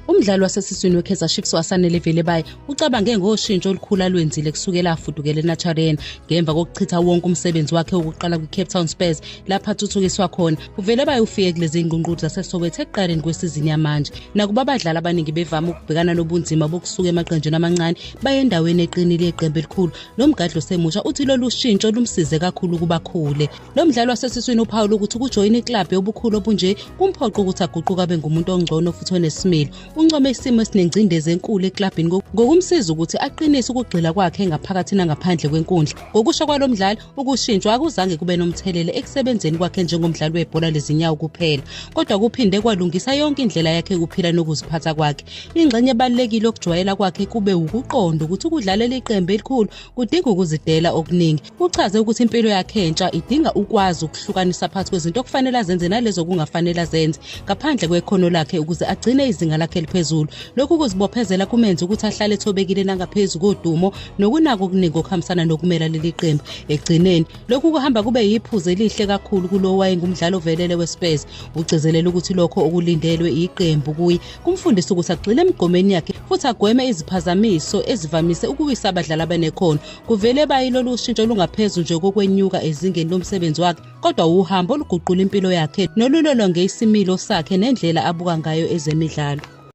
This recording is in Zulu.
Umdlali wasesiswini weKaizer Chiefs waSanele Velebayi ucabange ngoshintsho olukhulu alwenzile kusukela afudukele eNaturena ngemva kokuchitha wonke umsebenzi wakhe wokuqala kwiCape Town Spurs lapho athuthukiswa khona. UVelebayi ufike kulezi ngqungqulu zaseSoweto ekuqaleni kwesizini yamanje. Nakuba abadlali abaningi bevame ukubhekana nobunzima bokusuka emaqenjini amancane baye endaweni eqinile yeqembu elikhulu, lo mgadli osemusha uthi lolu shintsho lumsize kakhulu ukuba akhule. Lo mdlali wasesiswini uphawula ukuthi ukujoyina iklabhu yobukhulu obunje kumphoqa ukuthi aguquke abe ngumuntu ongcono futhi onesimilo. Uncome isimo esinengcindezi enkulu eklabhini ngokumsiza ukuthi aqinise ukugxila kwakhe ngaphakathi nangaphandle kwenkundla. Ngokusho kwalo mdlali, ukushintshwa akuzange kube nomthelela ekusebenzeni kwakhe njengomdlali webhola lezinyawo kuphela, kodwa kuphinde kwalungisa yonke indlela yakhe yokuphila nokuziphatha kwakhe. Ingxenye ebalulekile yokujwayela kwakhe kube wukuqonda ukuthi ukudlalela iqembu elikhulu kudinga ukuzidela okuningi. Uchaze ukuthi impilo yakhe entsha idinga ukwazi ukuhlukanisa phakathi kwezinto okufanele azenze nalezo okungafanele azenze ngaphandle kwekhono lakhe ukuze agcine izinga lakhe eliphezulu. Lokhu kuzibophezela kumenze ukuthi ahlale ethobekile nangaphezu kodumo nokunaka okuningi okuhambisana nokumela leli qembu. Ekugcineni, lokhu kuhamba kube yiphuzu elihle kakhulu kulowo wayengumdlali ovelele weSpurs. Ugcizelela ukuthi lokho okulindelwe iqembu kuye kumfundisa ukuthi agxile emigomeni yakhe futhi agweme iziphazamiso ezivamise ukuwisa abadlali abanekhono. Kuvele bayi lolu shintsho lungaphezu nje kokwenyuka ezingeni lomsebenzi wakhe, kodwa wuhambo oluguqula impilo yakhe nolulolonge isimilo sakhe nendlela abuka ngayo ezemidlalo.